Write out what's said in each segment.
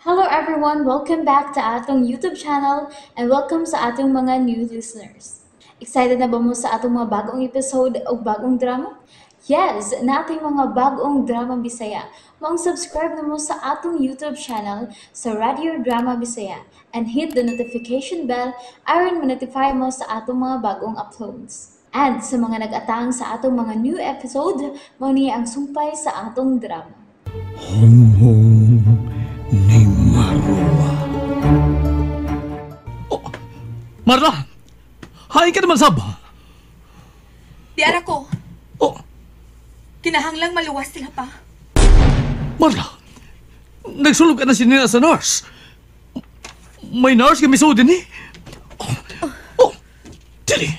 Hello everyone! Welcome back to atong YouTube channel and welcome sa atong mga new listeners. Excited na ba mo sa atong mga bagong episode o bagong drama? Yes! Nating mga bagong drama Bisaya. Maong subscribe na mo sa atong YouTube channel sa Radio Drama Bisaya and hit the notification bell aron ma-notify mo sa atong mga bagong uploads. And sa mga nag-atang sa atong mga new episode, mao ni ang sumpay sa atong drama. Honghong ni Marwa. Oh, Marla! Hain ka naman, sab! Di ara ko. Oh. Kinahanglang maluwas sila pa. Marla! Nagsulog ka na si Nina sa nurse. May nurse kami sa din eh. Oh, oh, dili!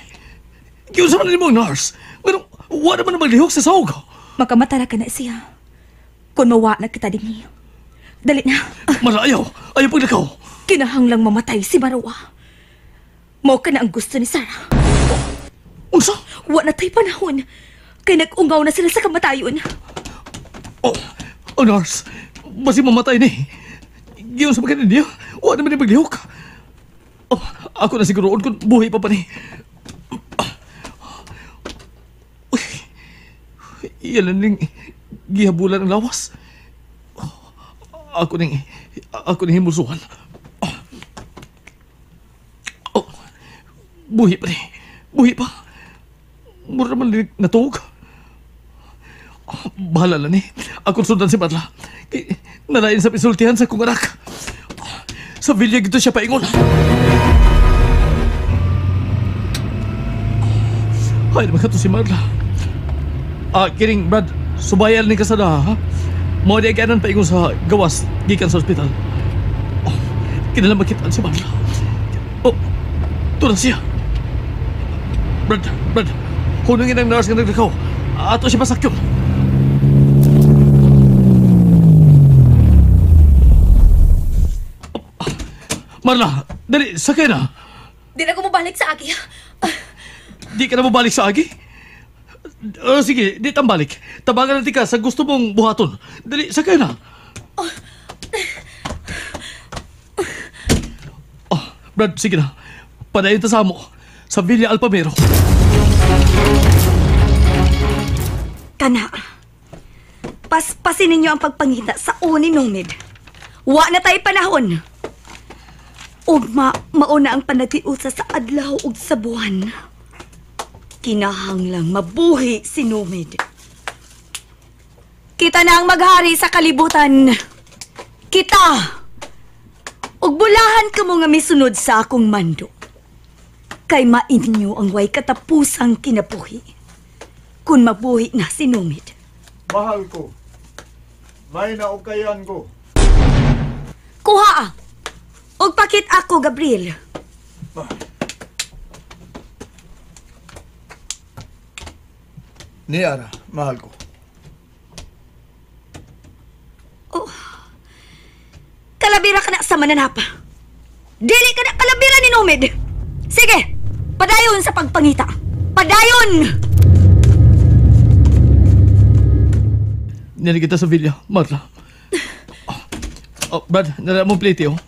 Giyon sa man mo ang nurse. Pero wala man maglihok sa sahog. Makamatara ka na siya. Kung mawa na kita din niyo. Dali na. Marla, ayaw. Ayaw paglakaw. Kinahanglang mamatay si Marwa. Mao ka na ang gusto ni Sarah. Oh, unsa? Wa na ta'y panahon. Kay nag-ungaw na sila sa kamatayon. Oh, oh nurse. Basi mamatay ni. Giyon sa pagkanin niya. Wa naman ni maglihok. Oh, ako na siguroon kung buhay pa pa ni. Uy, iyan ning gihabulan ang lawas. Ako ning himusuhan. Oh, buhi pa ni. Buhi pa. Mura naman natuog. Bahala na ni. Ako sundan si Marla. Nalain sa pisultihan sa kong anak. Sa villa gito siya paingon. Ay, naman ka to si Marla. Ah, kiring Brad, subayal ni kasada, ha? Mao di kanan paingon sa gawas gikan sa ospital. Oh, kinala makitaan si Marla. Oh, ito na siya. Brad, Brad, hunungin ang nurse nga naglakaw. Ato siya masakyon. Marla, dali, sakay na. Di na ko mabalik sa Agi. Di ka na mabalik sa Agi? Sige, di tambalik. Tabangan natin ka sa gusto mong buhaton. Dali, sakay na. Oh, Brad, sige na. Padayon ta sa amo. Sa Villa Alpamero. Kana. Paspasin ninyo ang pagpangita sa uni Numid. Wa na tayo panahon. Ugma, mauna ang panagtiusa sa adlaw ug sa buwan. Kinahanglang mabuhi si Numid. Kita na ang maghari sa kalibutan. Kita! Ug bulahan ka mo nga misunod sa akong mando. Kay mainyo ang way katapusang kinabuhi. Kung mabuhi na si Numid. Mahal ko. May naukayan ko. Kuha! Ug pakit ako, Gabriel. Ni Ara, mahal ko. Oh. Kalabira ka na sa mananapa. Dili ka na kalabira ni Numid. Sige, padayon sa pagpangita. Padayon! Nari kita sa villa, Marla. Oh, Brad, nala mong plate, oh.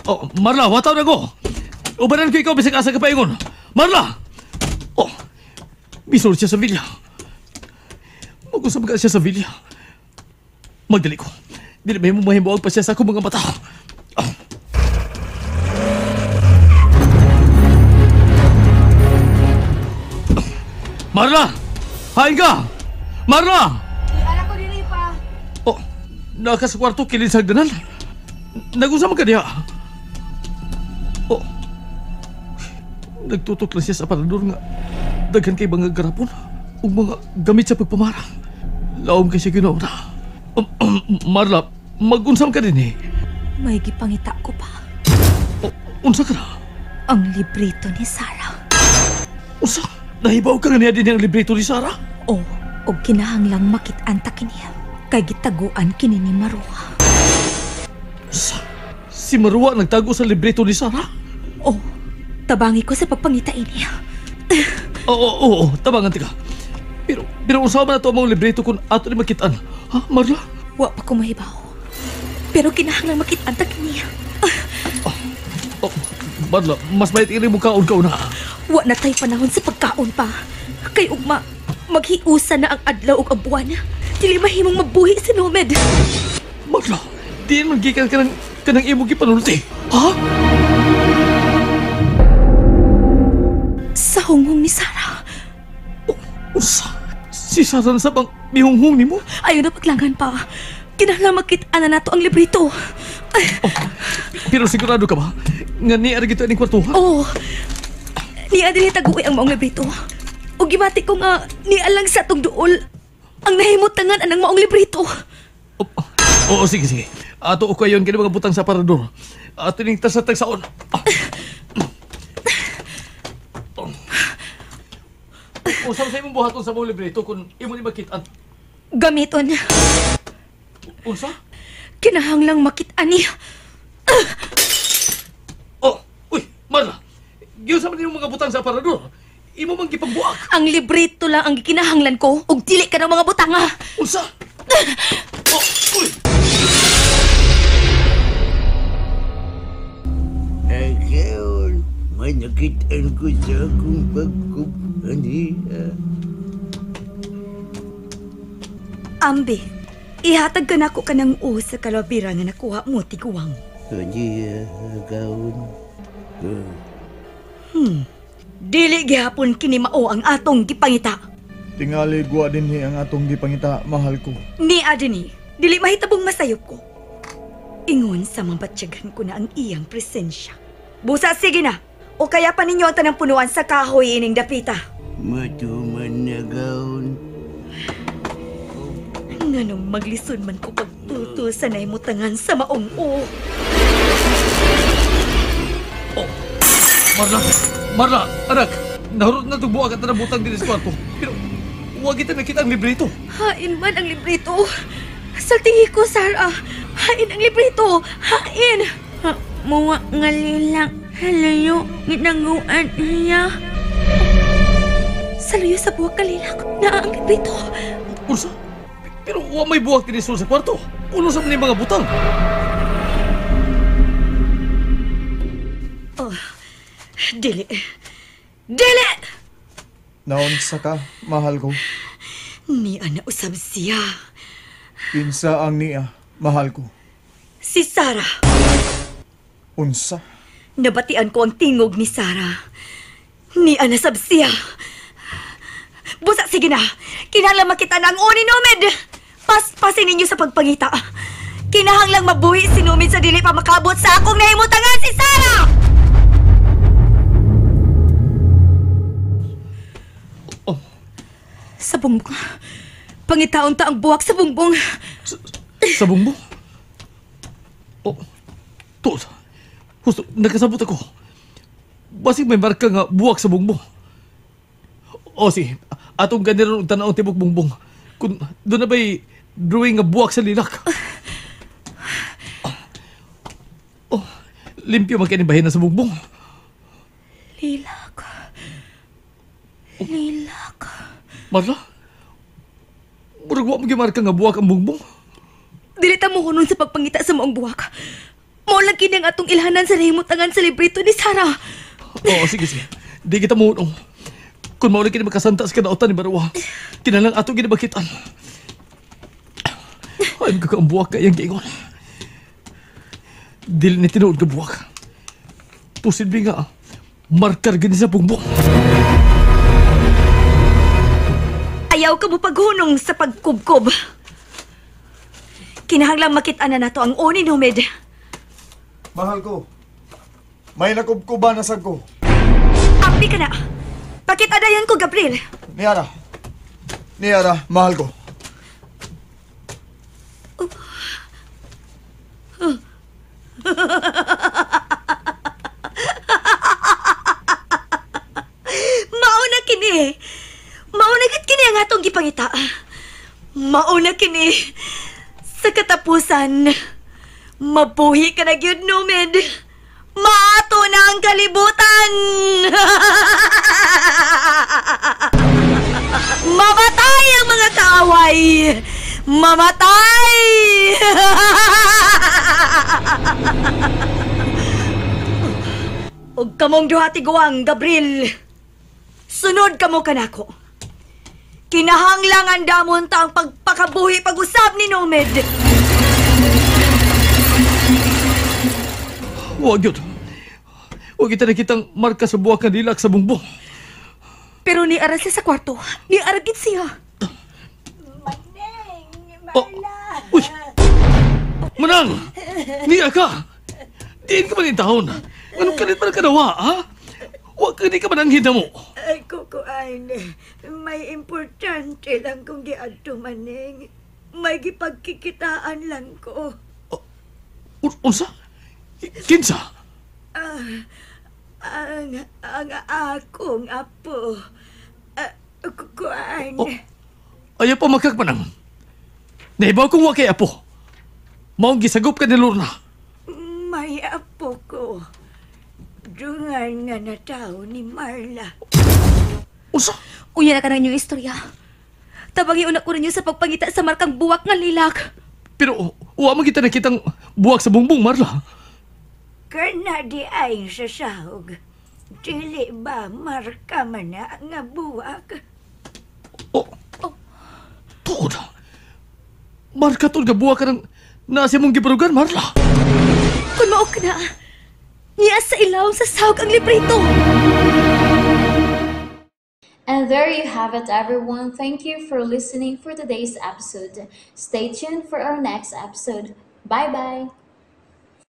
Oh, Marla, wataw na ko. Ubanan ko ikaw, bisag asa ka paingon. Marla! Oh, bisor siya sa villa. Mag-usap ka siya sa villa. Magdali ko. Dili ba mo mahimuag pa siya sa akong mga mata. Oh. Marla! Hain ka! Marla! Di ko dili pa. Oh, naka sa kwarto, kilid sa hagdanan. Nag-usap ka diha. Oh, nagtutok lang siya sa aparador nga daghan kay mga garapon ug mga gamit sa pagpamara. Laom kay siya ginawa. Marla, mag-unsam ka din eh. May gipangita ko pa. Oh, unsa ka na? Ang librito ni Sarah. Unsa? Nahibaw ka nga niya din ang librito ni Sarah? Oh, og kinahanglang makit-an ta kini. Kay gitaguan kini ni Marwa. Unsa? Si Marwa nagtago sa librito ni Sarah? Oh, tabangi ko sa pagpangita ini. Oo, oo, tabangan tika. Pero unsa man ato among libreto kung ato ni makitaan? Ha, Marla? Wa pa ko mahibaw. Pero kinahanglan makit-an ta kini. Oh, Marla, mas mayat iri mo kaon ka una. Wa na tay panahon sa pagkaon pa. Kay ugma, maghiusa na ang adlaw ug ang buwan. Dili mahimong mabuhi si Nomed. Marla, diin man gikan ka ng imong gipanulti. Ha? Sa hunghong ni Sarah. Unsa? Si Sarah na sa bang mihunghong nimo? Ayaw na paglangan pa. Kinahanglan makit-an na nato ang librito. Oh, pero sigurado ka ba? Nga niya gito ining kwartuha? Oo. Niya dili taguoy ang maong librito. Ug gibati ko nga niya lang sa atong duol ang nahimutangan anang maong librito. Oo, sige, sige. Ato ko kayon kini mga butang sa parador. Ato ning tasa tagsaon. Usam sa imong buhaton sa maong librito kung imo ni makit-an? Gamiton. Unsa? Kinahanglang makit-an niya. Oh, uy, Marla. Giunsa man imong mga butang sa aparador? Imo man gipagbuak. Ang librito lang ang gikinahanglan ko ug dili ka ng mga butanga. Unsa? Oh, uy. Akaon, may nakitaan ko sa akong pagkupaniya. Ambi, ihatag ka nako ka ng u sa kalabira nga nakuha mo, tiguang. Aniya, akaon. Dili gihapon kini mao ang atong gipangita. Tingali guwa dinhi ang atong gipangita, mahal ko. Ni adini, dili mahitabong masayop ko. Ingon sa mabatyagan ko na ang iyang presensya. Busa, sige na. O kaya pa ninyo ang tanang punuan sa kahoy ining dapita. Matuman na gaon. Nganong maglison man ko pagtultul sa nahimutangan sa maong o. Oh, Marla, Marla, anak, nahurot na itong buwag at nabutang din sa kwarto. Pero, huwag kita nakita ang librito. Hain man ang librito. Saltingi ko, Sarah. Hain ang librito. Hain. Muwa nga lilak. Halayo, ginaguan niya. Sa luyo sa buwag kalilak, naa ang librito. Unsa? Pero wa may buwag din sa kwarto. Puno sa mga butang. Oh, dili. Dili! Naunsa ka, mahal ko. Niya na usab siya. Kinsa ang niya, mahal ko. Si Sarah. Unsa? Nabatian ko ang tingog ni Sarah. Niya na sab siya. Busa, sige na. Kinahanglan makita na ang uni Nomed. Paspasin ninyo sa pagpangita. Kinahanglang mabuhi si Nomed sa dili pa makabot sa akong nahimutangan si Sarah! Oh. Sa bungbong. Pangitaon ta ang buwak sa bungbong. Sa bungbong? Oh, tuod. Husto, nagkasabot ako. Basig may marka nga buwak sa bungbong. O sige, atong ganito ang tanaw tibok bungbong. Kung doon na ba'y drawing nga buwak sa lilak? Oh, limpyo man kini bahin na sa bungbong. Lilak. Lilak. Marla? Murag wa mo gimarka nga buwak ang bungbong. Dili ta mohunon sa pagpangita sa maong buwak. Mao lang kini ang atong ilhanan sa nahimutangan sa librito ni Sarah. Oo, sige, sige. Di kita mohunong. Kung mao lang kini makasanta sa kadautan ni Barua, kinalang atong ginabakitan. Ay, magkakaang buwak kayang giingon. Dili ni tinuod ka buwak. Posible nga, markar gini sa bungbong. Ayaw ka mo paghunong sa pagkubkob. Kinahanglang makit-an na nato ang uni Nomed. Mahal ko, may nakubkuba na sag ko. Ambi ka na. Pakit-adayan ko, Gabriel. Niara. Niara, mahal ko. Mauna kini. Mauna gid kini ang atong gipangita. Mauna kini. Sa katapusan, mabuhi ka na gyud, Nomed. Maato na ang kalibutan. Mamatay ang mga kaaway. Mamatay! Og kamong duha tiguang, Gabriel. Sunod kamo kanako. Kinahanglangan damon ta ang pagpakabuhi pag-usab ni Nomed. Wa gyud. Wa kita nakitang marka sa buwak nga dilak sa bungbong. Pero ni ara siya sa kwarto. Ni ara gid siya. Oh, uy! Manang! Niya ka! Diin ka man yung taon. Anong kalit man ang kanawa, ha? Wa ka di ka man ang mo. Ay, kukuan. May importante lang kung giadto maning. May gipagkikitaan lang ko. Unsa? Kinsa? Ang akong apo. Kukuan. Oh. Ayaw pa magkagmanang. Nahibaw kong wa kay apo. Maong gisagop ka ni Lorna. May apo ko. Dungan nga natawo ni Marla. Unsa? Unya na ka ng inyong istorya. Tabangi una ko ninyo sa pagpangita sa markang buwak nga lilak. Pero wa man kita nakitang buwak sa bungbong, Marla. Kana di ay sa sahog. Dili ba marka man na nga buwak? Oh. Tuod. Marka tuod nga buwak ka ng nasa mong gibarugan, Marla. Kung mao ka na, niya sa ilawom sa sahog ang librito. And there you have it, everyone. Thank you for listening for today's episode. Stay tuned for our next episode. Bye bye.